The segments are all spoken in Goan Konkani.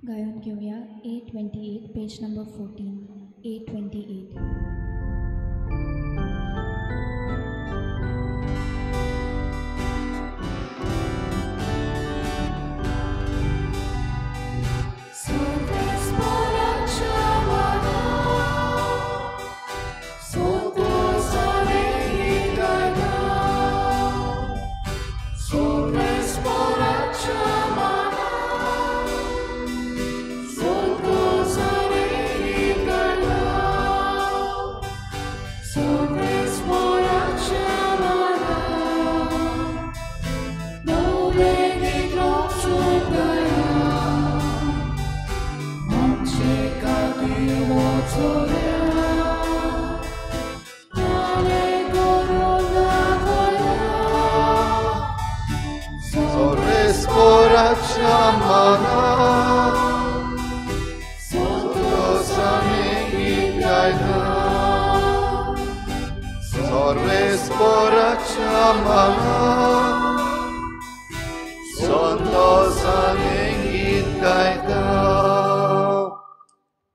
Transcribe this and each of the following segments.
गायन घेवया 828 पेज नंबर 14 828.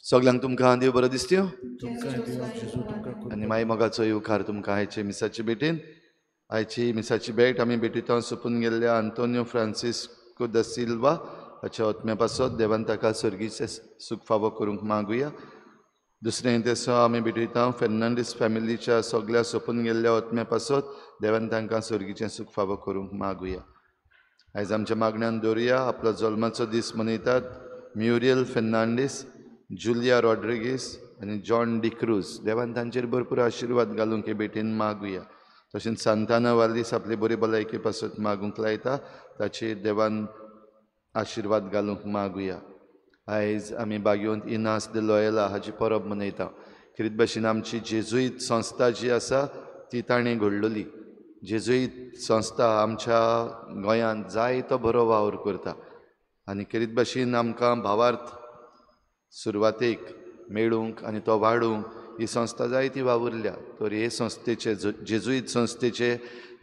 सगल्यांक तुमकां देव बरो दिसत्यो आनी माई मोगाचो येवकार तुमकां आयचे मिसाचे भेटीन. आयची मिसाची भेट आमी भेटींत सोंपून गेल्ल्या आंतोनियो फ्रांसिस्को the Silva हाच्या आत्म्या पासत देवान ताका सर्गीचें सूख फावो करूंक मागुया. दुसरें तेसो आमी भेटयता फेर्नांडीस फॅमिलीच्या सगल्या सोंपून गेल्ल्या आत्म्या पासत देवान तांकां सर्गीचें सूख फावो करूंक मागुया. आयज आमच्या मागण्यान दवरुया आपलो जल्माचो दीस मनयतात म्युरियल फेर्नांडीस, जुलिया रॉड्रिगीस आनी जॉन डिक्रूज. देवान तांचेर भरपूर आशिर्वाद घालूंक हे भेटीन मागुया. तशेंच सांताना वालीस आपली बरी भलायकी पासत मागूंक लायता, ताचेर देवान आशिर्वाद घालूंक मागुया. आयज आमी बागेवंत इनास the Loyola हाची परब मनयता. खेरीत भाशेन आमची जेजुईत संस्था जी आसा ती ताणें घडलेली. जेजुईत संस्था आमच्या गोंयांत जायतो बरो वावर करता आनी खेरीत भाशेन आमकां भावार्थ सुरवातेक मेळूंक आनी तो वाडूंक ही संस्था जायती वावुरल्या. तर हे संस्थेचे जेजुईत संस्थेचे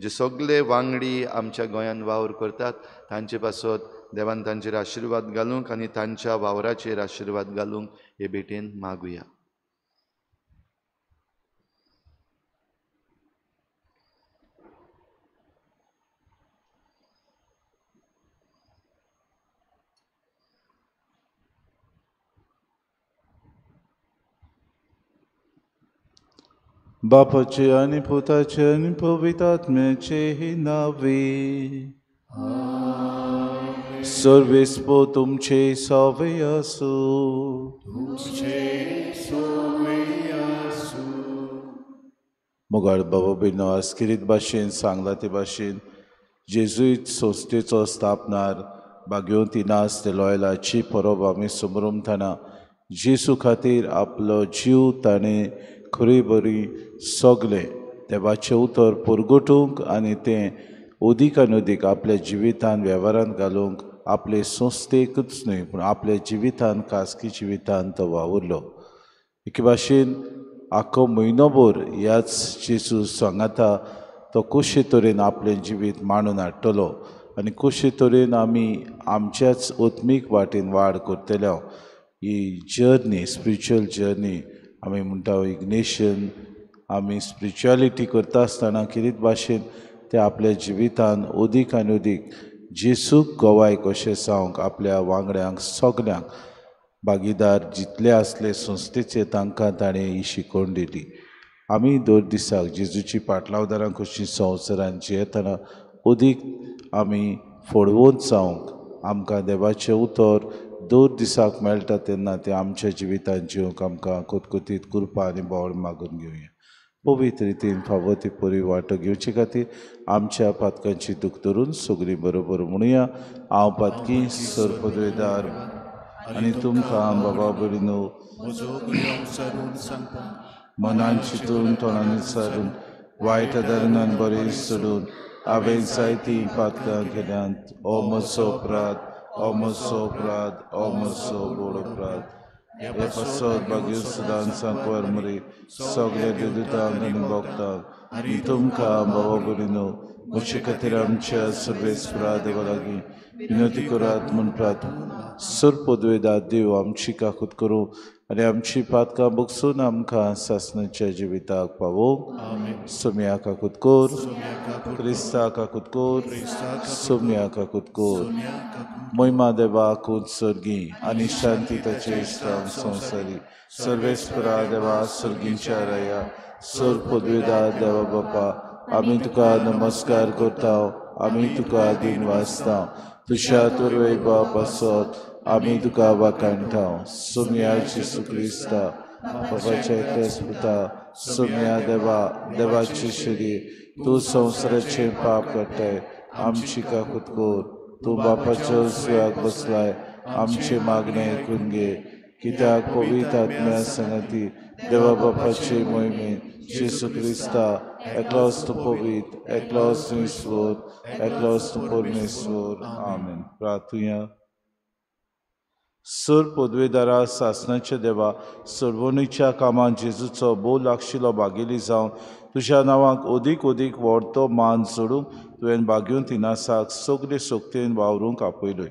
जे सगळे वांगडी आमच्या गोंयांत वावर करतात तांचे पासत देवान तांचेर आशिर्वाद घालूंक आनी तांच्या वावराचेर आशिर्वाद घालूंक हे भेटेन मागुया. बापाचे आनी पुताचे आनी पवित्र आत्म्याचे नावे सर्वेस्पो तुमचे सावे आसूं. मोगाळ बाबा भयणो, आस्किरीत भाशेन सांगला ते भाशेन जेजुईत संस्थेचो स्थापनार बागेवंत इनास दे लॉयलाची परब आमी समरमतना जेजू खातीर आपलो जीव ताणें खरी बरी सगलें देवाचें उतर परगटूंक आनी तें अदीक आनी अदीक आपल्या जिवितान वेव्हारान घालूंक आपले संस्थेकूच न्हय पूण आपल्या जिवितान खासगी जिवितान तो वावुरलो. एके भाशेन आख्खो म्हयनोभर ह्याच जेजू सांगाता तो कशे तरेन आपलें जिवीत मांडून हाडटलो आनी कशे तरेन आमी आमच्याच आत्मीक वाटेन वाड करतले. ही जर्नी, स्पिरिच्युअल जर्नी आमी म्हणटा इग्नेशन, आमी स्पिरिच्युअलिटी करता आसतना कितें भाशेन ते आपल्या जिवितान अदीक आनी अदीक जेजूक गवाय कशें जावंक आपल्या वांगड्यांक सगल्यांक भागीदार जितले आसले संस्थेचे तांकां ताणें ही शिकवण दिली. आमी दर दिसाक जेजूची पाटलावदारां कशीं संवसारान जियेतना अदीक आमी फळवंत जावंक आमकां देवाचें उतर दर दिसाक मेळटा तेन्ना तें आमच्या जिवितान जिवंक आमकां कोतकोतीत कृपा आनी बोळ मागून घेवया. पवित्र रितीन फावो ती परी वांटो घेवचे खातीर आमच्या पातकांची दूख धरून सगळीं बरोबर म्हणुया. हांव पातकी सर्पद्वेदार आनी तुमकां बाबा भयणीनो मनान चिंतून तोंडान सारून वायट आदारान बरें सोडून हांवें जायतीं पातकां केल्यांत. ओ म्हजो अपराध, ओ म्हजो अपराध, ओ म्हजो व्हड अपराध. हे पासत बागेव सदां सांकवार मरे सगल्या देवदूतांक आनी भक्तांक आनी तुमकां बाबा भयणीनो म्हजे खातीर आमच्या सर्वेस्परा देवा लागीं विनंती करात म्हूण प्रार्थना. सर पदवेदा देव आमची काकूत करूं आनी आमची पातकां बगसून आमकां सासणाच्या जिविताक पावोवंक. सोम्या काकूत कोर, क्रिस्ता काकूत कोर, सोम्या काकूत कोर. महिमा देवाक सर्गी आनी शांती ताचे इश्टांक संवसारी. सर्वेस्परा देवा सर्गींच्या राया, सर पदवेदा देवा बापा, आमी तुका नमस्कार करता, आमी तुका दिन वाचता. तुज्या तुरवे बाप आसत आमी तुका वाखाणटा. सोम्या जेजू क्रिस्ता बापाच्या एकल्याच पुता, सोम्या देवा देवाची शरीर, तूं संवसाराचें पाप काडटाय, आमची काकूत कोर. तूं बापाच्या उजव्याक बसलाय, आमचें मागणें आयकून घे. कित्याक पवित्र आत्म्या संगती देवा बापाचे मोहिमेन जेजू क्रिस्ता एकलोच तूं पवित्र, एकलोच तूं ईश्वर, एकलोच तूं परमेश्वर. आमेन. प्रार्थुया. सर पदवेदारा सासणाच्या देवा, सर्वणीच्या कामांत जेजूचो भोव लागशिलो भागेली जावन तुज्या नांवाक अदीक अदीक व्हडतो मान जोडूंक तुवें भाग्यून तिनासाक सगळे शक्तेन वावरूंक आपयलोय.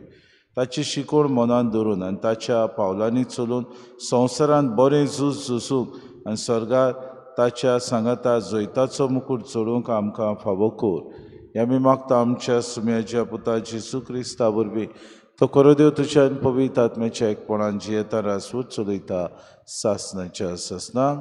ताची शिकवण मनांत धरून आनी ताच्या पावलांनी चलून संवसारांत बरें झूज झुजूंक आनी स्वर्गार ताच्या सांगाता जैताचो मुकूट चडोवंक आमकां फावो कर. हें आमी मागता आमच्या सुम्याच्या पुता जेजू क्रिस्ता वरवीं. तो खरो देव तुज्या आनी पवित्र आत्म्याच्या एकपणान जियेता रासवूच चलयता सासणाच्या सासणाक.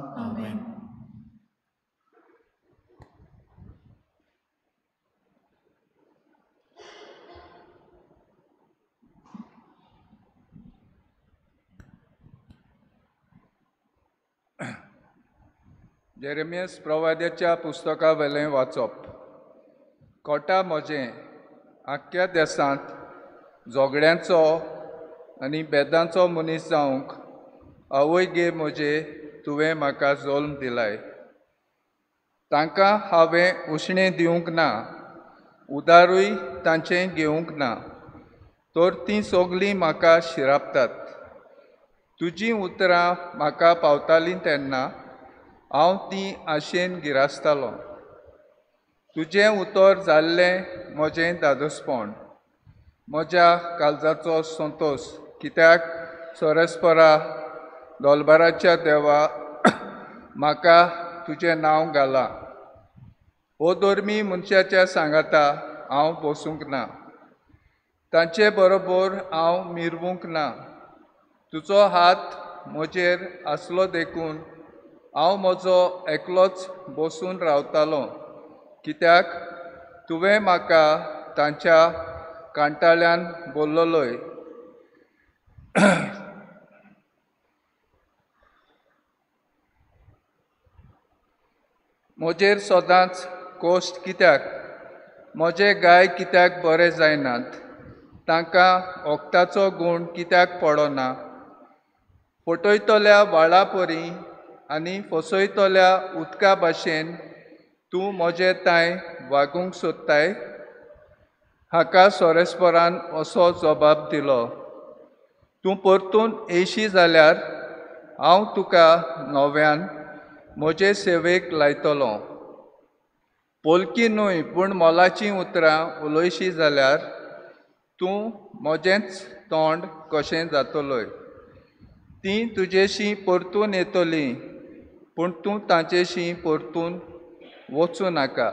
जेरेमियस प्रवाद्याच्या पुस्तका वेलें वाचप. कोटा म्हजें आख्ख्या देसांत झगड्यांचो आनी बेदांचो मनीस जावंक आवय गे म्हजे तुवें म्हाका जल्म दिलाय. तांकां हांवें उश्णें दिवंक ना, उदारूय तांचें घेवंक ना, तर तीं सगलीं म्हाका शिरापतात. तुजीं उतरां म्हाका पावतालीं तेन्ना हांव तीं आशेन गिरासतालो. तुजें उतर जाल्लें म्हजें दादोसपण, म्हज्या काळजाचो संतोश. कित्याक सोरेस्परा दोलबाराच्या देवा म्हाका तुजें नांव घालां. अधर्मी मनशाच्या सांगाता हांव बसूंक ना, तांचे बरोबर हांव मिरवूंक ना. तुजो हात म्हजेर आसलो देखून हांव म्हजो एकलोच बसून रावतालो. कित्याक तुवें म्हाका तांच्या कांटाळ्यान बोल्लोय. म्हजेर सदांच कोश्ट कित्याक, म्हजे गाय कित्याक बरे जायनात, तांकां वखदाचो गूण कित्याक पडना. फटयतल्या व्हाळा परी आनी फसयतल्या उदका भाशेन तूं म्हजे तांय वागूंक सोदताय. हाका सोरेस्परान असो जबाब दिलो, तूं परतून येयशी जाल्यार हांव तुका नव्यान म्हजे सेवेक लायतलो. पोलकी न्हय पूण मोलाचीं उतरां उलयशी जाल्यार तूं म्हजेंच तोंड कशें जातलोय. तीं तुजेशी परतून येतलीं पूण तूं तांचेशी परतून वचूं नाका.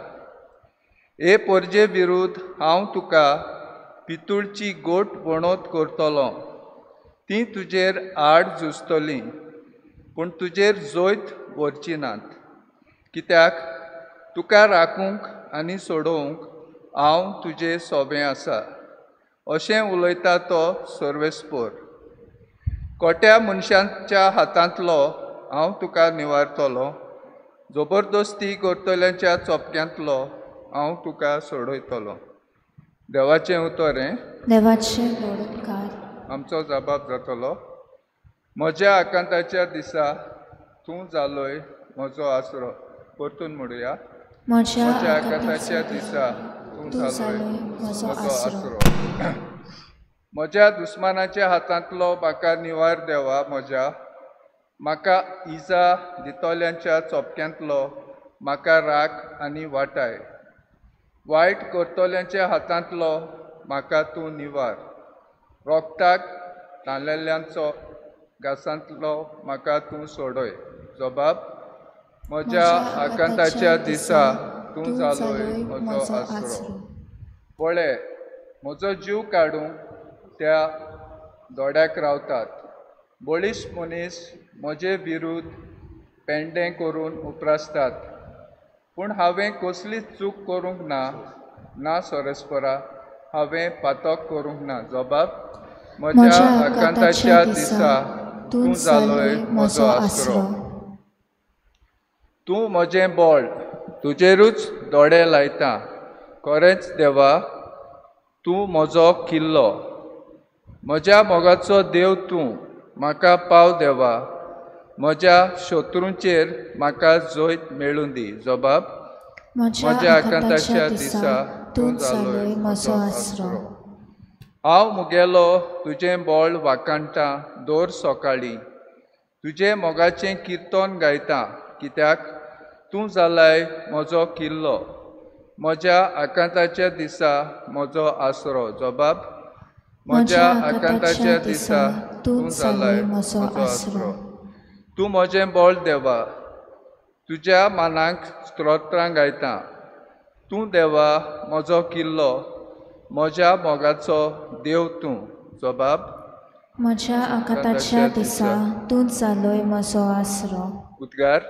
हे परजे विरुद्ध हांव तुका पितूळची गोट वणत करतलो. तीं तुजेर आड झुजतलीं पूण तुजेर जैत व्हरची नात. कित्याक तुका राखूंक आनी सोडोवंक हांव तुजे सोबें आसा, अशें उलयता तो सर्वेस्पोर. कोट्या मनशांच्या हातांतलो हांव तुका निवारतलो, जबरदस्ती करतल्यांच्या चोपक्यांतलो हांव तुका सोडयतलो. देवाचें उतर हें. देवाचें व्हड उपकार. आमचो जबाब जातलो. म्हज्या आकांताच्या दिसा तूं जालोय म्हजो आसरो. परतून म्हणुया. म्हज्या आकांताच्या दिसा तूं जालोय म्हजो आसरो. म्हज्या दुस्मानाच्या हातांतलो म्हाका निवार देवा म्हज्या, म्हाका इजा दितल्यांच्या चोपक्यांतलो म्हाका राख आनी वाटाय. वायट करतल्यांच्या हातांतलो म्हाका तूं निवार. रोगताक ताणलेल्यांचो घासांतलो म्हाका तूं सोडय. जबाब म्हज्या आकांताच्या दिसा तूं जालोय म्हजो आसरो. पळय म्हजो जीव काडूंक त्या दोड्याक रावतात. बळिश्ट मनीस म्हजे विरुद्ध पेंडें करून उप्रासतात. पूण हांवें कसलीच चूक करूंक ना, ना सोरेस्परा हांवें पातक करूंक ना. जबाब म्हज्या आकांताच्या दिसा तूं जालोय म्हजो आसरो. तूं म्हजें बळ, तुजेरूच दोळे लायता. खरेंच देवा, तूं म्हजो किल्लो. म्हज्या मोगाचो देव तूं, म्हाका पाव देवा. म्हज्या शत्रूंचेर म्हाका जैत मेळूं दी. जबाब म्हज्या आकांताच्या दिसा तूं जालोय म्हजो आसरो. हांव मुगेलो तुजें बळ वाखाणटा दर सकाळीं. तुजें मोगाचें किर्तन गायता, कित्याक तूं जालाय म्हजो किल्लो. म्हज्या आकांताच्या दिसा म्हजो आसरो. जबाब म्हज्या आकांताच्या दिसा तूं जालाय म्हजो आसरो. तूं म्हजें बळ देवा, तुज्या मानाक स्तोत्रां गायता. तूं देवा म्हजो किल्लो, म्हज्या मोगाचो देव तूं. जबाब म्हज्या आकांताच्या दिसा तूं जालोय म्हजो आसरो. उद्गार.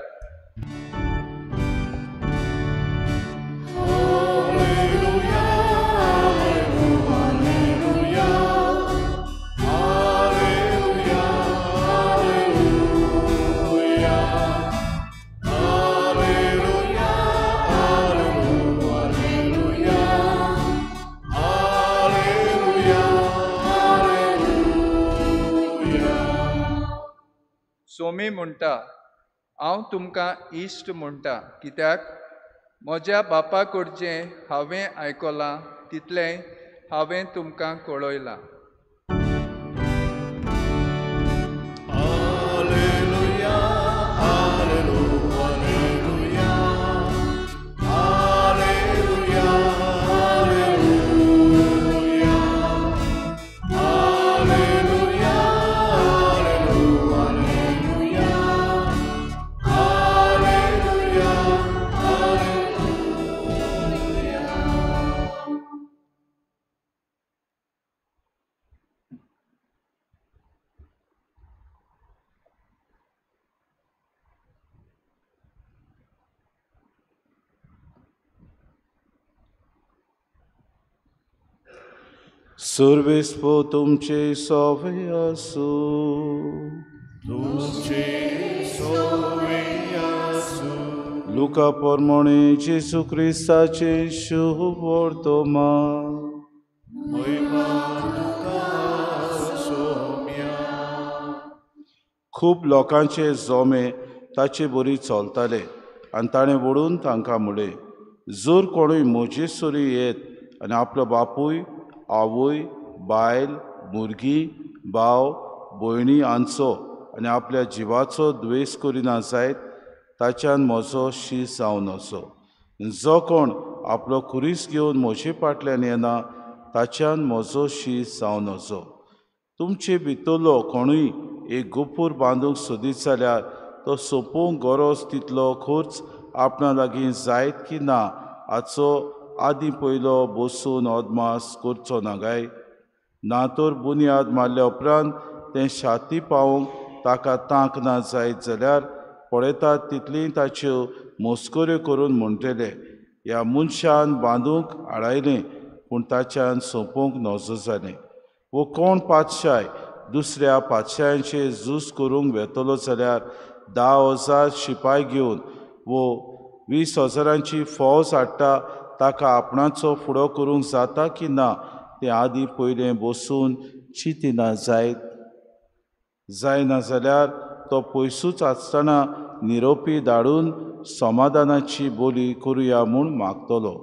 सोमी म्हणटा, हांव तुमकां इश्ट म्हणटा, कित्याक म्हज्या बापा कडचें हांवें आयकलां तितलें हांवें तुमकां कळयलां. सर्वेस्पो तुमचे सोवे आसूं. तुमचे सोवे आसूं. लुका प्रमाणे जेजू क्रिस्ताचे शुभ वर्तमान. महिमा तुका सोम्या. खूब लोकांचे जोमे ताचे बरी चलताले आनी ताणें वळून तांकां म्हळें, जर कोणूय म्हजे सरी येत आनी आपलो बापूय, आवय, बायल, भुरगीं, भाव, भयणी हांचो आनी आपल्या जिवाचो द्वेस करिना जायत, ताच्यान म्हजो शीस जावन वचो. जो कोण आपलो खुरीस घेवन म्हजे फाटल्यान येना ताच्यान म्हजो शीस जावन वचो. तुमचे भितरलो कोणूय एक गोपूर बांदूंक सोदीत जाल्यार तो सोंपोवंक गरज तितलो खर्च आपणा लागीं जायत की ना हाचो आदी पयलो बसून अदमास करचो ना काय? ना तर बुन्याद मारल्या उपरांत तें शाती पावोवंक ताका तांक ना जायत जाल्यार पळयतात तितली ताच्यो मस्कऱ्यो करून म्हणटले, ह्या मनशान बांदूंक आडायलें पूण ताच्यान सोंपोवंक नजो जालें. वो कोण पातशाय दुसऱ्या पातशायांचेर झूज करूंक वेतलो जाल्यार 10,000 शिपाय घेवन वो 20,000 फौज हाडटा, ताका आपणाचो फुडो करूंक जाता की ना तें आदी पयलें बसून चिंतिना जायत. जायना जाल्यार तो पयसूच आसतना निरोपी धाडून समाधानाची बोली करुया म्हूण मागतलो.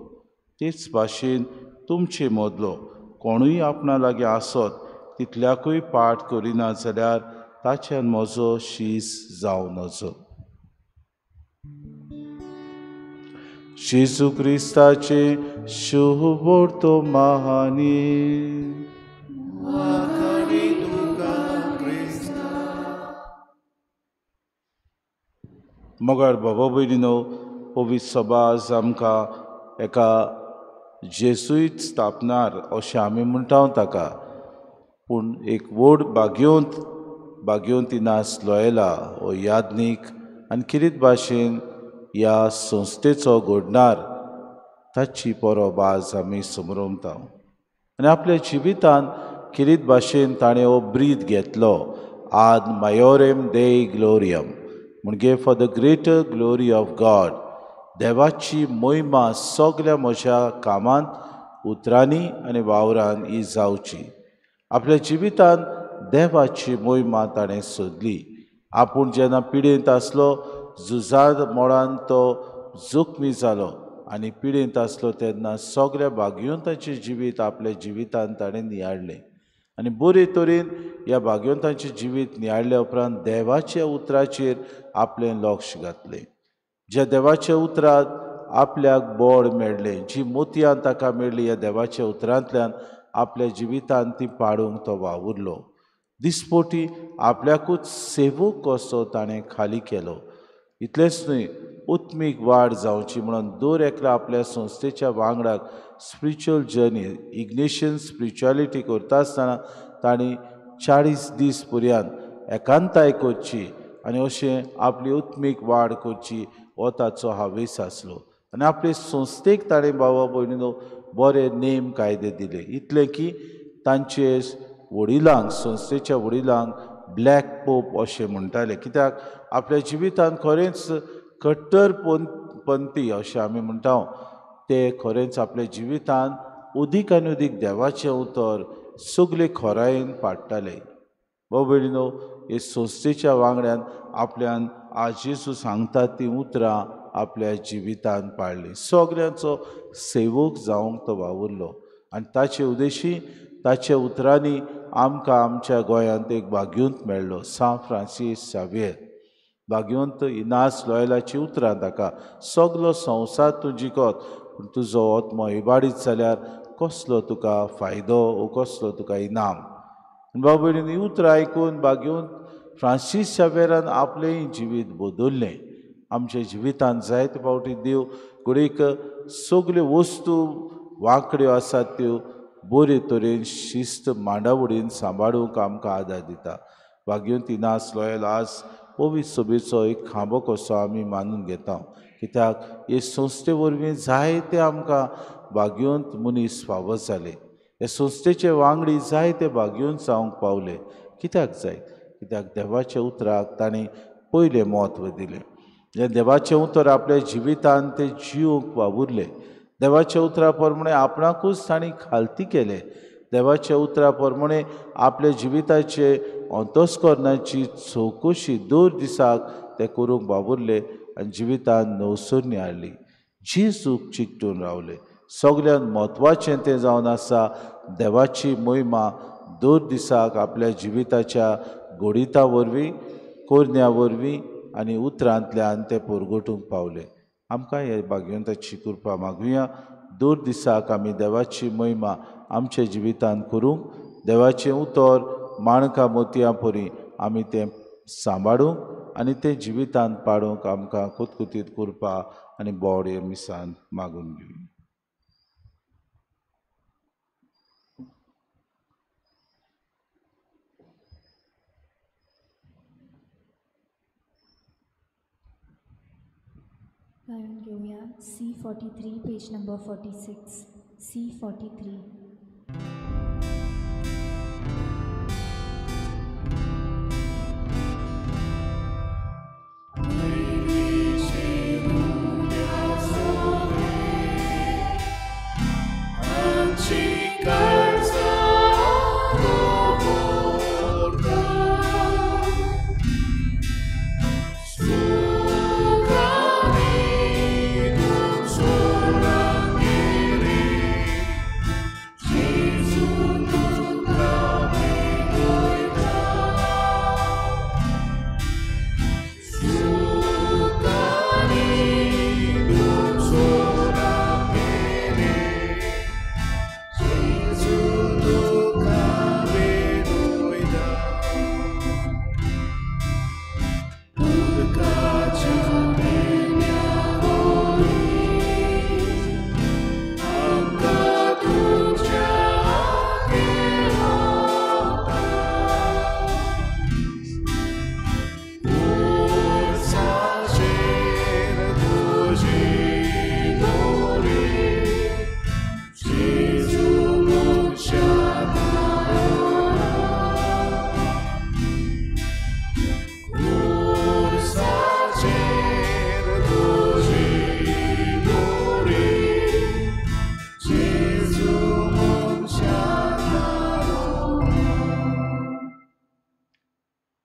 तेच भाशेन तुमचे मदलो कोणूय आपणा लागीं आसत तितल्याकूय पाठ करिना जाल्यार ताच्यान म्हजो शीस जावं नजो. जेजू क्रिस्ताचे शुभ महानी। मगर बाबा भयणीनो, पवित्र सभा आज आमकां एका जेजुईत स्थापनार अशें आमी म्हणटा ताका, पूण एक व्हड भाग्यवंत भाग्यवंत इनास लोयला हो याज्ञीक आनी किरीत भाशेन ह्या संस्थेचो घडणार ताची परब आज आमी समरमता। आनी आपल्या जिवितान किरीत भाशेन ताणें हो ब्रीद घेतलो, आद मायोरेम देई ग्लोरियम, म्हणजे for the greater glory of God. देवाची महिमा सगल्या म्हज्या कामांत, उतरांनी आनी वावरान ही जावची। आपल्या जिवितान देवाची महिमा ताणें सोदली। आपूण जेन्ना पिडेंत आसलो, झुजाद मोडान तो जखमी जालो आनी पिडेंत आसलो तेन्ना सगल्या भाग्यवंताचें जिवीत आपल्या जिवितान ताणें नियाळ्ळें आनी बरे तरेन ह्या भाग्यवंताचें जिवीत नियाळ्ळ्या उपरांत देवाच्या उतराचेर आपलें लक्ष घातलें। ज्या देवाच्या उतरांत आपल्याक बळ मेळ्ळें, जी मोतयां ताका मेळ्ळी, ह्या देवाच्या उतरांतल्यान आपल्या जिवितान ती पाडूंक तो वावुरलो। दिसपोटी आपल्याकूच सेवक कसो ताणें खाली केलो। इतलेंच न्हय, उत्मीक वाड जावची म्हणून दर एकल्या आपल्या संस्थेच्या वांगडाक स्पिरिच्युअल जर्नी, इग्नेशियन स्पिरिच्युअलिटी करता आसतना तांणी 40 दीस पर्यंत एकांताय करची आनी अशें आपली उत्मीक वाड करची हो ताचो हावेस आसलो। आनी आपले संस्थेक ताणें बाबा भयणीनो बरे नेम कायदे दिले, इतलें की तांचे वडिलांक, संस्थेच्या वडिलांक ब्लॅक पोप अशें म्हणटाले, कित्याक आपल्या जिवितान खरेंच कट्टर पंथी अशें आमी म्हणटा, ते खरेंच आपल्या जिवितान उदीक आनी उदीक देवाचें उतर सगळे खोरायेन पाडटाले। बाबा भयणीनो, हे संस्थेच्या वांगड्यान आपल्यान आज जेजू सांगता ती उतरां आपल्या जिवितान पाळ्ळीं। सगल्यांचो सेवक जावंक तो वावुरलो आनी ताचे उद्देशी ताच्या उतरांनी आमकां आमच्या गोंयांत एक भाग्यवंत मेळ्ळो, सांत फ्रांसीस शावियेर। भाग्यवंत इनास लोयलाची उतरां ताका, सगलो संवसार तूं जिखत पूण तुजो आत्मो इबाडीत जाल्यार कसलो तुका फायदो वो कसलो तुका इनाम। बाबा भयणीन ही उतरां आयकून भाग्यवंत फ्रांसीस शावियेरान आपलें जिवीत बदल्लें। आमच्या जिवितान जायते फावटी देव घडयेक सगल्यो वस्तू वांकड्यो आसात त्यो बरे तरेन शिस्त मांडावडीन सांबाळूंक आमकां आदार दिता। भाग्यवंत इनास लोयला आज पवित्र सभेचो एक खांबो कसो आमी मानून घेता, कित्याक हे संस्थे वरवीं जायते आमकां भाग्यवंत मनीस फावो जाले। हे संस्थेचे वांगडी जायते भाग्यवंत जावंक पावले। कित्याक जायत? कित्याक देवाच्या उतराक तांणी पयलें म्हत्व दिलें। जें देवाचें उतर आपल्या जिवितान ते जिवंक वावुरले, देवाच्या उतरा प्रमाणे आपणाकूच तांणी खालती केले, देवाच्या उतरा प्रमाणे आपल्या जिविताचे अंतस्करणाची चवकशी दर दिसाक ते करूंक वावुरले आनी जिवितान नवसरणी हाडली, जेजूक चिकटून रावले। सगल्यांत म्हत्वाचें तें जावन आसा देवाची महिमा दर दिसाक आपल्या जिविताच्या घडिता वरवीं, करण्या वरवीं आनी उतरांतल्यान ते परगटूंक पावले। आमकां हे भाग्यवंताची कृपा मागुया। दर दिसाक आमी देवाची महिमा आमच्या जिवितान करूंक, देवाचें उतर माणकां मोतयां परी आमी तें सांबाळूंक आनी तें जिवितान पाडूंक आमकां कुतकुतीत कृपा आनी बोड हे मिसान मागून घेवया। गायन घेवया C43 page number 46, C43।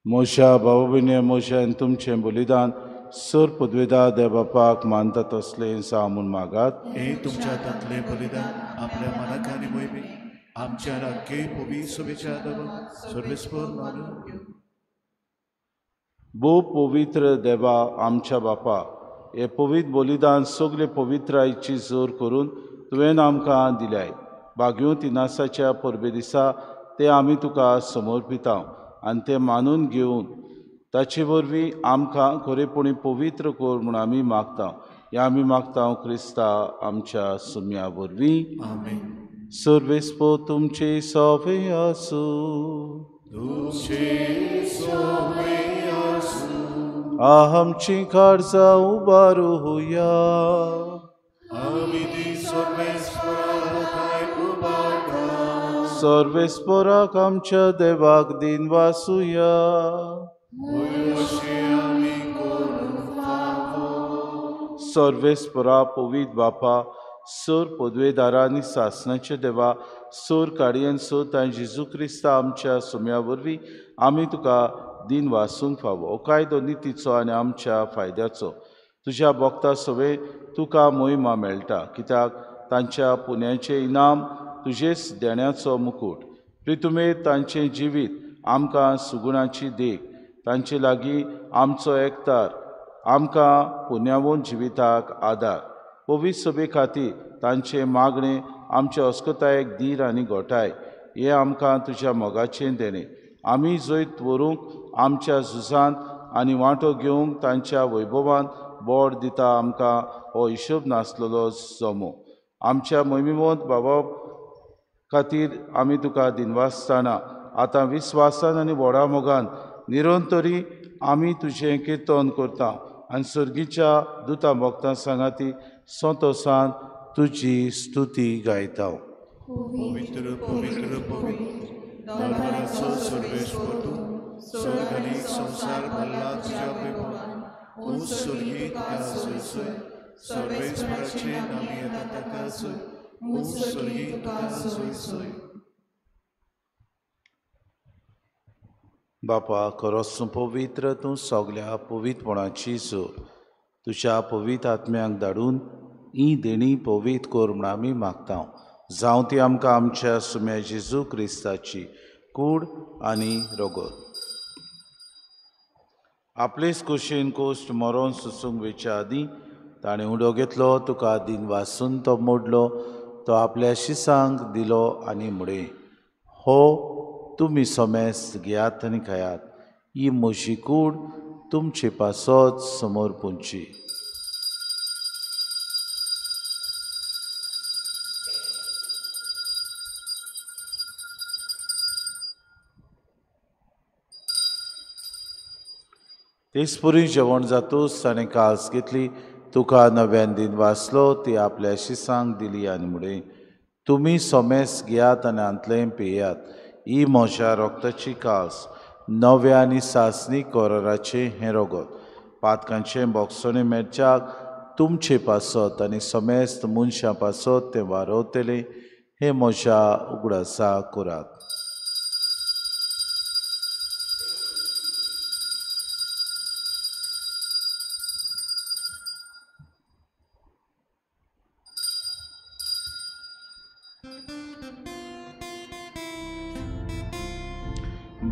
मोशा बाबा भयणी मोशा आनी तुमचें बलिदान सर पदवेदा देव बापाक मानता तसलें जावं म्हूण मागात. हे तुमच्या हातांतलें बलिदान आपल्या मनाक आनी मोहिमेक आमच्या आख्खे पवित्र सभेच्या आदारान सर्वेस्पर मानून घेवं. भोव पवित्र देवा आमच्या बापा, हे पवित्र बलिदान सगळे पवित्रायची जोर करून तुवें आमकां दिल्याय. बागयों तिनासाच्या परबे दिसा ते आमी तुका समर्पिता आनी ते मानून घेवन ताचे वरवीं आमकां खरेपणी पवित्र कर म्हूण आमी मागता. हें आमी मागता क्रिस्ता आमच्या सुम्या वरवीं. आमेन. सर्वेस्पर तुमचे सवे आसूं. तुमचे सवे आसूं. आमची काळजां उबारुया. आमी ती सर्वेस्परा उबारता. सर्वेस्पराक आमच्या देवाक दिन वासुया. सर्वेस्परा पवित्र बापा, सर पदवेदारा आनी सासणाचे देवा, सर काडयेन सोत आनी जेजू क्रिस्ता आमच्या सुम्या वरवीं आमी तुका दिन वासूंक फावो. हो कायदो नितीचो आनी आमच्या फायद्याचो. तुज्या भक्ता सवे तुका मोहिमा मेळटा, कित्याक तांच्या पुण्याचें इनाम तुजेच देण्याचो मुकूट. प्रितुमेर तांचें जिवीत आमकां सुगुणाची देख, तांचे लागीं आमचो एकतार आमकां पुण्यावून जिविताक आदार. पवित्र सभे खातीर तांचें मागणें आमचे अस्कतायेक धीर आनी घोटाय. हें आमकां तुज्या मोगाचें देणें. आमी जैत व्हरूंक आमच्या झुजांत आनी वांटो घेवंक तांच्या वैभवान बोड दिता आमकां हो हिशोब नासलेलो जमो. आमच्या मोहिमेवंत बाबा खातीर आमी तुका दिनवासतना आतां विस्वासान आनी व्हडा मोगान निरंतरी आमी तुजें किर्तन करता आनी सर्गीच्या दुता भक्तां सांगाती संतोसान तुजी स्तुती गायता. पवित्र पवित्र पवित्र दरबाराचो सर्वेस्पर तूं, स्वर्ग आनी संवसार भरला तुज्या वैभवान. ऊंच स्वर्गी तुका सोय सोय, सर्वेस्पराचे नामी येता ताका सोय, ऊंच स्वर्गी तुका सोय सोय. बापा, खरोच तूं पवित्र, तूं सगल्या पवित्रपणाची जोर. तुज्या पवित्र आत्म्यांक धाडून ही देणी पवित्र कर म्हूण आमी मागता. जावं ती आमकां आमच्या सुम्या जेजू क्रिस्ताची कूड आनी रगत. आपलेच कुशीन कोश्ट मरोन सुसूंक वेच्या आदीं ताणें उडो घेतलो, तुका दिन वासून तो मोडलो, तो आपल्या शिसांक दिलो आनी म्हळें, हो तुमी समेस्त घेयात आनी खायात, ही म्हजी कूड तुमचे पासत समोर पुंची. तेचपरी जेवण जातूच ताणें कास घेतली, तुका नव्यान दिन वाचलो, ती आपल्या शिसांक दिली आनी म्हळें, तुमी समेस्त घेयात आनी हांतलें पियात, ही म्हज्या रक्ताची कास, नव्या आनी सासणी कराराचें हें रगत, पातकांचें बोगसणें मेळच्याक तुमचे पासत आनी समेस्त मनशां पासत तें वारवतलें, हें म्हज्या उगडासा करात.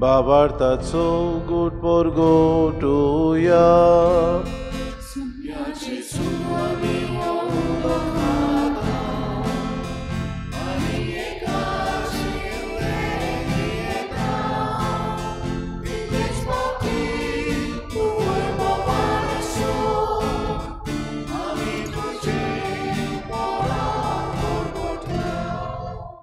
बाबार्थाचो गोट पोरगोटुया.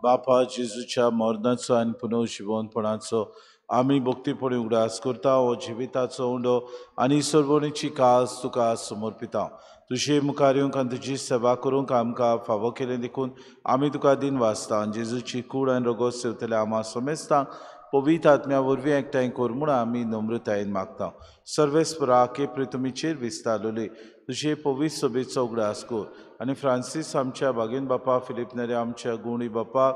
बापा जेजूच्या मरणाचो आनी पुनर्जिवनपणाचो आमी भक्तीपणी उगडास करता. हो जिविताचो उंडो आनी सर्वणीची कास तुका समर्पिता. तुजे मुखार येवंक आनी तुजी सेवा करूंक आमकां फावो केलें देखून आमी तुका दिन वाचता. आनी जेजूची कूड आनी रगत सेवतले आमा समेस्तांक पवित्र आत्म्या वरवीं एकठांय कर म्हूण आमी नम्रतायेन मागता. सर्वेस्परा के प्रितुमीचेर विस्तारलोली तुजे पवित्र सभेचो उगडास कर आनी फ्रांसीस आमच्या बागेन बापा, फिलीप नेरे आमच्या गुणी बापा,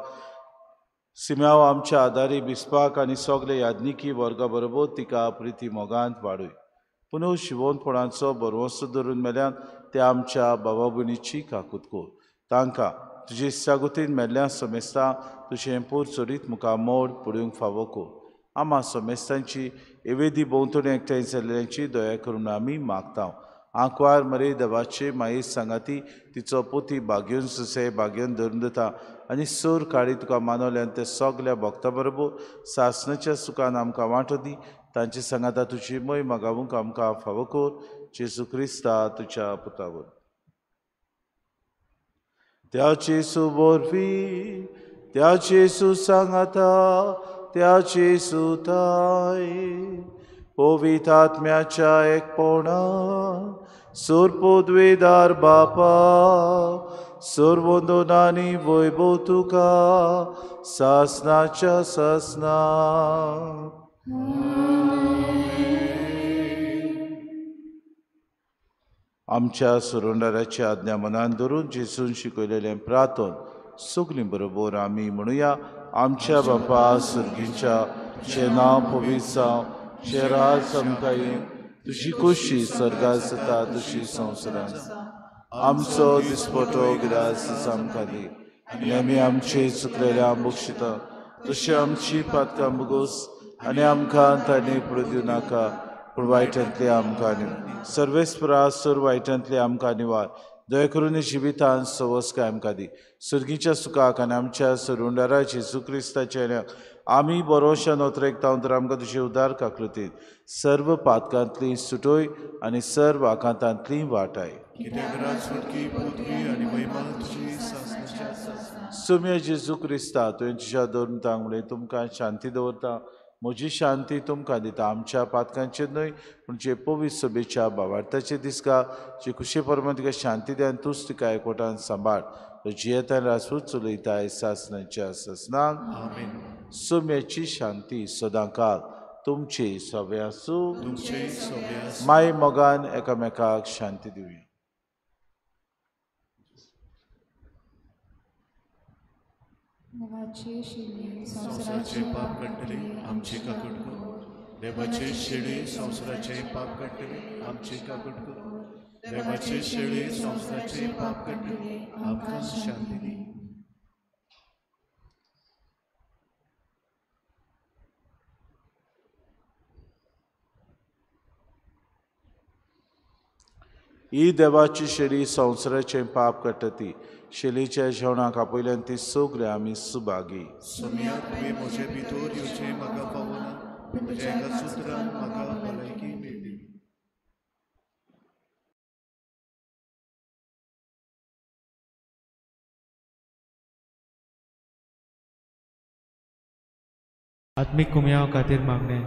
सिम्याव आमच्या आदारी बिस्पाक आनी सगळे याज्ञिकी वर्गा बरोबर तिका प्रिती मोगांत वाडय. पुनू शिवोनपणाचो बरवसो धरून मेल्यान ते आमच्या बाबा भयणीची काकूत कर. तांकां तुजे सागुतीन मेल्ल्या समेस्ता तुजें पोर चडीत मुखार मोड पडूंक फावो कर. आमा समेस्तांची एवेदी भोंवतणी एकठांय जाल्ल्यांची दया करून आमी मागता. आंकवार मरे देवाचे माये सांगाती तिचो पोती भाग्योन सुसे भाग्योन धरून दिता आनी सोर काळी तुका मानवल्यान ते सगल्या भक्ता बरोबर सासणाच्या सुखान आमकां वांटो दी. तांचे सांगाता तुजी मोय मागावूंक आमकां फावो कर. जेजू क्रिस्ता तुज्या पुतावर. त्या जेजू वरवीं, त्या जेजू सांगाता, त्या जेजू ताय पवित्र आत्म्याच्या एकपणान सोरपोद्वेदार बापा सर्वंदनानी वैभव तुका सासनाच्या सासना. आमच्या सुरुंडाराची आज्ञा मनान धरून जेजून शिकयलेलें प्रार्थन सगळीं बरोबर आमी म्हणुया. आमच्या बापा सुर्गीच्या, तुजें नांव पवित्र जावं, तुजें राज आमकां येवं, तुजी खोशी स्वर्गार जाता तशी संवसारांत. आमचो दिसपटो ग्रास आमकां दी आनी आमी आमचे चुकलेल्या बक्षिता तशी आमची पातकां भोगोस आनी आमकां तांणी पडूं दिवं नाका, पूण वायटांतले आमकां निवार. सर्वेस्परा सर वायटांतले आमकां निवार. दया करून जिवितान सवस आमकां दी. सुर्गीच्या सुखाक आनी आमच्या सरुंडारा जेजू क्रिस्ताच्या आमी बरोवशा नोत्रेक तर आमकां तुजे उदार काकृतीत सर्व पातकांतली सुटोय आनी सर्व आकांतांतली वाटाय. सुम्या जेजू क्रिस्ता तुवें तुज्या धर्मतांक म्हणलें तुमकां शांती दवरता, म्हजी शांती तुमकां दिता. आमच्या पातकांचेर न्हय पूण जे पवित्र सभेच्या भावार्थाचे दिसका जे खुशे परमान तिका शांती दी आनी तूंच तिका एकवटान सांबाळ. जियेता राजपूत चलयताय सासनाच्या सासनाक. सुम्याची शांती सदांकाल तुमची सवे आसूं. माय मोगान एकामेकाक शांती दिवया. संवसाराचे पाप काडटले आमचे काकूट कर. देवाचे शेळी संवसाराचे पाप काडटले आमचे काकूट कर. देवाचे शेळी संवसाराचे पाप काडटले आमकां शांती दी. ही देवाची शेळी संवसाराचें पाप काडटा ती शेलीच्या जेवणाक आपयल्यान ती सगळे आमी सुभागी. सोम्या तुवें म्हजे भितर येवचें म्हाका फावना, पूण तुज्या एका सुत्रान म्हाका भलायकी मेळ्ळी. आत्मीक कुमयाव खातीर मागणें.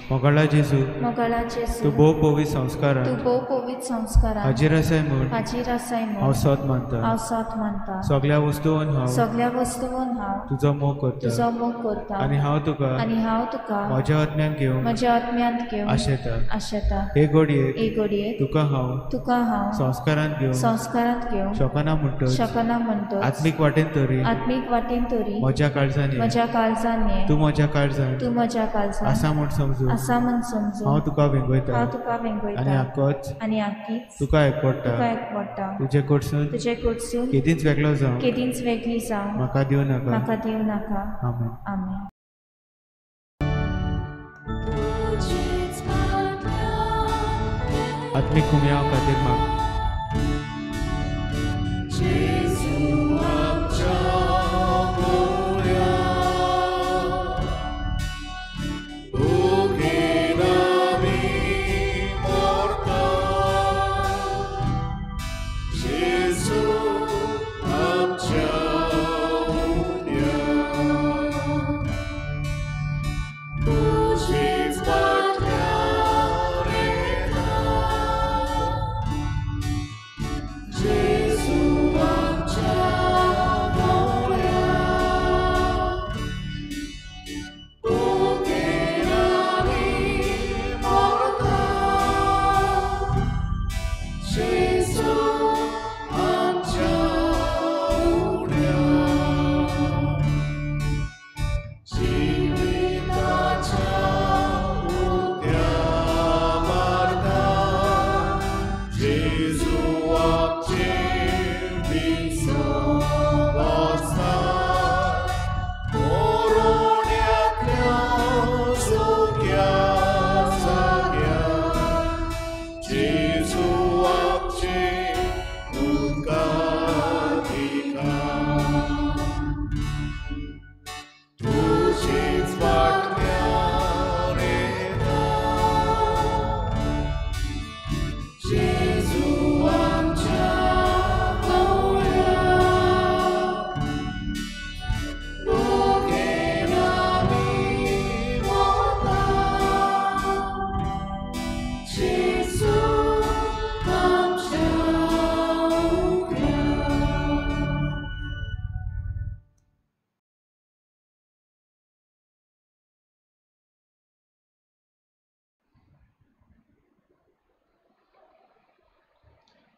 मोगाळा जेजू, मोगाळा जेजू, तूं भोव पवित्र संस्कारान, तूं भोव पवित्र संस्कारान हाजीर आसाय म्हूण, हाजीर आसाय म्हूण हांव सत मानता, हांव सत मानता. सगळ्या वस्तून हांव, सगळ्या वस्तून हांव तुजो मोग करता, तुजो मोग करता. आनी हांव तुका, आनी हांव तुका म्हज्या आत्म्यांत घेवन, म्हज्या आत्म्यांत घेवन आशेता, आशेता. हे घडयेक, हे घडयेक तुका हांव, तुका हांव संस्कारांत घेवन, संस्कारांत घेवन शकना म्हणटच, शकना म्हणटच आत्मीक वाटेन तरी, आत्मीक वाटेन तरी म्हज्या काळजान, म्हज्या काळजान तूं म्हज्या काळजान, तूं म्हज्या काळजान आसा म्हूण समजून, आसा म्हूण समजून हांव तुका वेंगयता, हांव तुका वेंगयता. आनी आकोच, आनी आकीच तुका एकवडटा, तुका एकवडटा. तुजे कडसून, तुजे कडसून केदींच वेगळो जावं, केदींच वेगळी जावं म्हाका दिवं नाका, म्हाका दिवं नाका. आमेन. आमेन. आत्मीक कुमयाव खातीर माग. She's what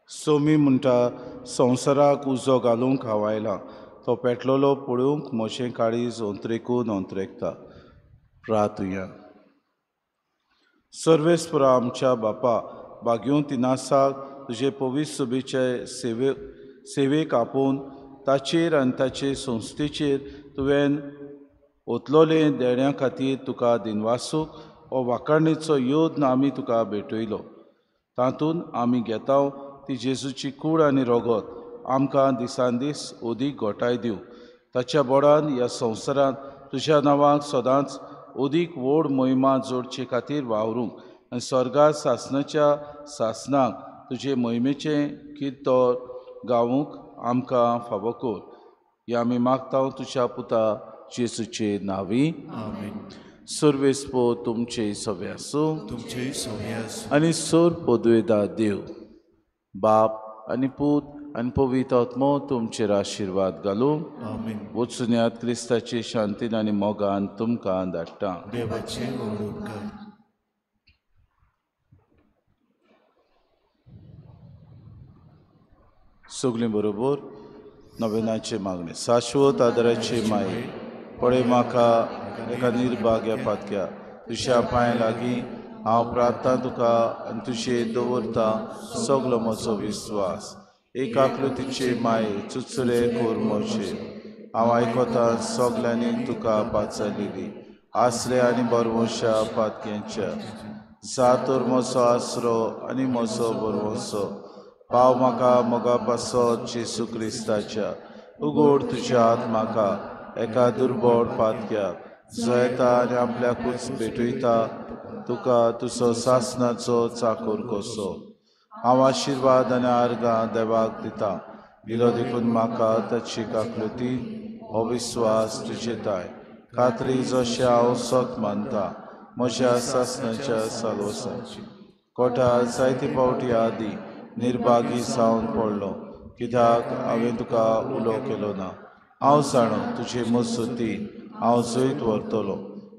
सोमी म्हणटा संवसाराक उजो घालूंक हांव आयलां, तो पेटलोलो पळोवंक म्हजें काळीज ओंत्रेकून ओंत्रेकता. प्रार्थुया. सर्वेस्परा आमच्या बापा, बागेवंत इनासाक तुजे पवित्र सभेचे सेवेक आपोवन ताचेर आनी ताचे संस्थेचेर तुवें ओतलोले देण्या खातीर तुका दिनवासूक हो वाखाणेचो योद्न आमी तुका भेटयलो. तातूंत आमी घेता ती जेजूची कूड आनी रगत आमकां दिसान दीस अदीक घोटाय दिवं. ताच्या बोडान ह्या संवसारांत तुज्या नांवाक सदांच अदीक व्हड मोहिमा जोडचे खातीर वावरूंक आनी स्वर्गा सासणाच्या सासणाक तुजे मोहिमेचें किर्तन गावूंक आमकां फावो कर. हें आमी मागता तुज्या पुता जेजूचे नांवी. आमेन. सर्वेस्पो तुमचे सवे आसूं, तुमचे सवे आसूं. आनी सोर पदवेदा देव बाप आनी पूत आनी पवित्र आत्मो तुमचेर आशिर्वाद घालूं. आमेन. वचुन्यात क्रिस्ताचे शांतीन आनी मोगान तुमकां धाडटा. देवाचे व्हड उपकार. सगळीं बरोबर नवेनाचे मागणे. शाश्वत आदराची माये, पळय म्हाका एका निर्भाग्या पातक्या तुज्या पांय लागीं हांव प्रार्थना तुका आनी तुजेर दवरता सगलो म्हजो विस्वास. एक आकृतीचे माये चुचुरे कोर म्हजे हांव आयकता सगल्यांनी तुका पाचारलेली आसरे आनी बरवंशा पातक्यांच्या. जा तर म्हजो आसरो आनी म्हजो बरवंसो, पाव म्हाका मोगा पासत जेजू क्रिस्ताच्या. उगोड तुज्या हात म्हाका एका दुर्बळ पातक्याक जयता आनी आपल्याकूच भेटयता तुका तुजो सासणाचो चाकोर कसो. हांव आशिर्वाद आनी आर्गां देवाक दिता दिलो देखून म्हाका ताची काकलुती हो विस्वास तुजे ताय खात्री जशें हांव सत मानता म्हज्या सासणाच्या सालोसाची. कोटा जायते फावटी आदी निर्भागी जावन पडलो कित्याक हांवें तुका उलो केलो ना. हांव जाणो तुजे मजतीन हांव जैत व्हरतलो.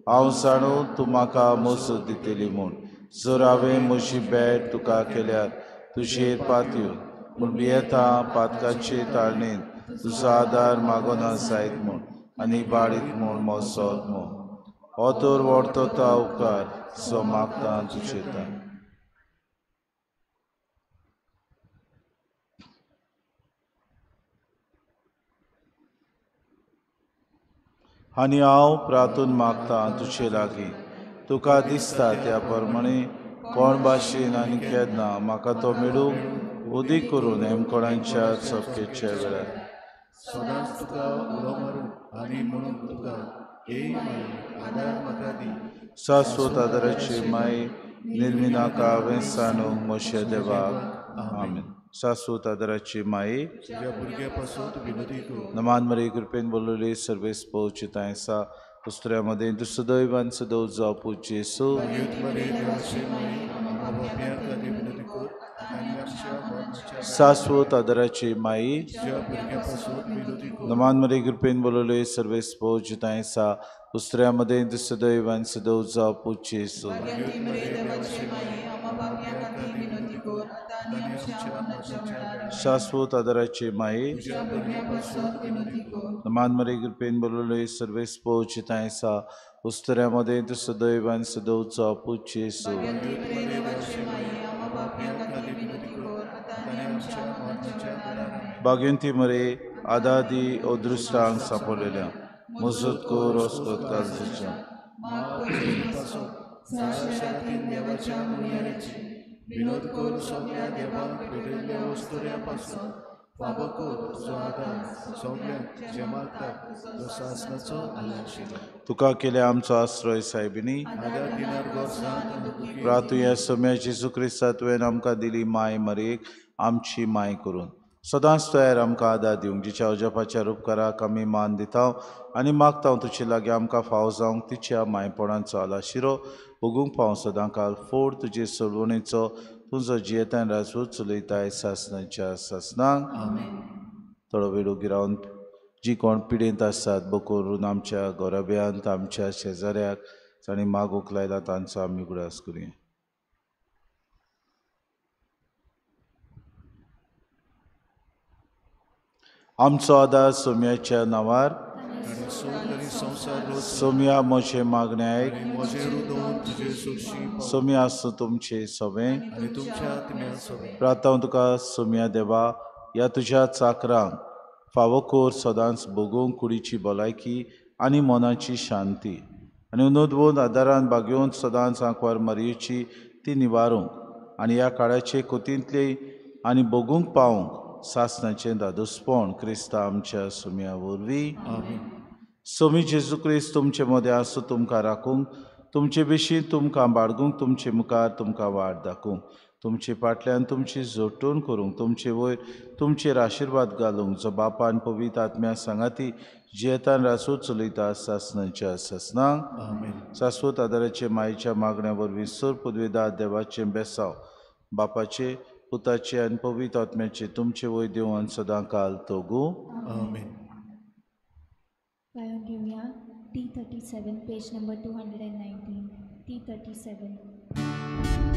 हांव जाणो तूं म्हाका मजत दितली म्हूण. जर हांवें म्हजी भेट तुका केल्यार तुजेर पातयो, पूण भियेता पातकाचे ताळणेन तुजो आदार मागोना जायत म्हूण आनी बाळीत म्हूण म्हजो म्हूण. हो तर व्हडतो तो उपकार जो मागता तुजे ताय. आनी हांव प्रार्थून मागता तुजे लागीं तुका दिसता त्या प्रमाणे कोण भाशेन आनी केन्ना म्हाका तो मेळूंक उदीक करून हेमकोणांच्या चपकेच्या वेळार. सदांच तुका उलो मारूंक आनी म्हणूंक तुका हे माई आदार म्हाका दी. शाश्वत आदाराची माई निर्मिनाका हांवें सांडूंक म्हज्या देवाक. आमेन. शाश्वत आदाराची माई तुज्या भुरग्या पासून विनोदी कर. नमान मरे कृपेन बोलवले सर्वेस पोवचितां आसा पुस्तकामध्ये तूं सदैव आनी सदैव जावं जेसू. शाश्वत आदाराची माई नमान मरे कृपेन बोलवले सर्वेस पोवचितां आसा पुस्तकामध्ये तूं सदैव आनी सदैव जावं जेसू. शाश्वत आदाराची माई नमान मरे कृपेन बोलवले सर्वेस पोवचितां आसा उस्तऱ्यामध्ये तूं सदैव आनी सदैव जावं जेसू. भाग्यंती मरे आदादी अदृश्टांक सांपडलेल्या मजत कर वस्कत काळजीच्या. विनोद कर सगळ्या देवाक भेटयल्ल्या वस्तुऱ्या पासून फावो कर तुजो आदार सगळ्यांक जे मागतात तो सासणाचो आशिल्लो. तुका केल्या आमचो आश्रय सायबिनी आदार दिनार गरजांत प्रातुया सम्या जेजू क्रिस्ता तुवें आमकां दिली माय मरेक आमची माय करून सदांच तयार आमकां आदार दिवंक जिच्या अजापाच्या उपकाराक आमी मान दिता आनी मागता तुजे लागीं आमकां फावो जावंक तिच्या मायपणाचो आलाशिरो भोगूंक पाव सदां काल फोड तुजे सोडवणेचो तुजो जियेतान राजवट चलयताय सासणाच्या सासणाक. थोडो वेळ उगी रावन जी कोण पिडेंत आसात बकरून आमच्या गोराब्यांत आमच्या शेजाऱ्याक जांणी मागूंक लायला तांचो आमी उगडास करुया. आमचो आदार सोम्याच्या नांवार। सोम्या म्हजें मागणें आयक, सोम्या आसूं तुमचे सवें। प्रार्थना तुका सोम्या देवा, ह्या तुज्या चाकरांक फावो कोर सदांच भोगूंक कुडीची भलायकी आनी मनाची शांती आनी उनोदवोन आदारान बागेवन सदांच आंकवार मारयेची ती निवारूंक आनी ह्या काळाचे कोतींतले आनी भोगूंक पावूंक सासणाचें दादोसपण क्रिस्ता आमच्या सोम्या वरवीं। सोमी जेजू क्रिस्त तुमचे मदें आसूं, तुमकां राखूंक, तुमचे विशीं तुमकां बाळगूंक, तुमचे मुखार तुमकां वाट दाखोवंक, तुमचे फाटल्यान तुमची जोडटण करूंक, तुमचे वयर तुमचेर आशिर्वाद घालूंक, जो बापान पवित्र आत्म्या सांगाती जियेतान रासो चलयता सासणाच्या सासणाक। शाश्वत आदाराचे मायेच्या मागण्या वरवीं सर पदवेदार देवाचें बेसांव बापाचे पुताचे आनी पवित्र आत्म्याचे तुमचे वयर देवन सदां काल तोगू। गायन घेवया T37 page number 219 T37।